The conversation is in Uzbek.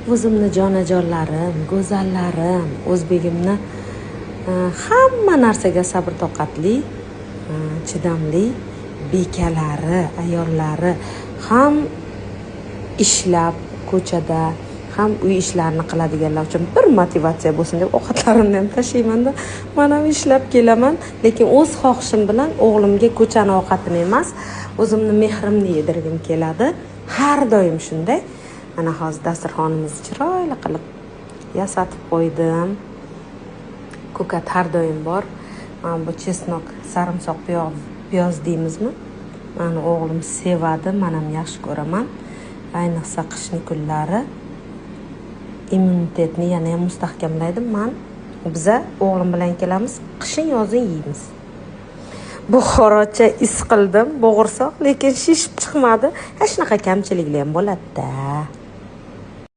O'zimni jonajonlarim, go'zallarim, o'zbegimni hamma narsaga sabr toqatli, chidamli bekalari, ayollari ham ishlab ko'chada, ham uy ishlarini qiladiganlar uchun bir motivatsiya bo'lsin deb ovqatlarimni ham tashlaymanda, man ham ishlab kelaman, lekin o'z xohishim bilan o'g'limga ko'chani ovqatini emas, o'zimni mehrimni yedirgim keladi. Har doim shunday. Mana hozir dasturxonimizni chiroyli qilib yasatib qo'ydim. Ko'kat har doim bor. Mana bu чеснок, sarimsoq piyoz deymizmi? Mani o'g'lim sevadi, man ham yaxshi ko'raman. Ayniqsa qishni kunlari immunitetni yana ham mustahkamlaydi. Biza o'g'lim bilan kelamiz, qishin yozin yeymiz. Buxorocha is qildim, bo'g'irsoq, lekin shishib chiqmadi. Ha, shunaqa kamchiliklar ham bo'ladi-da.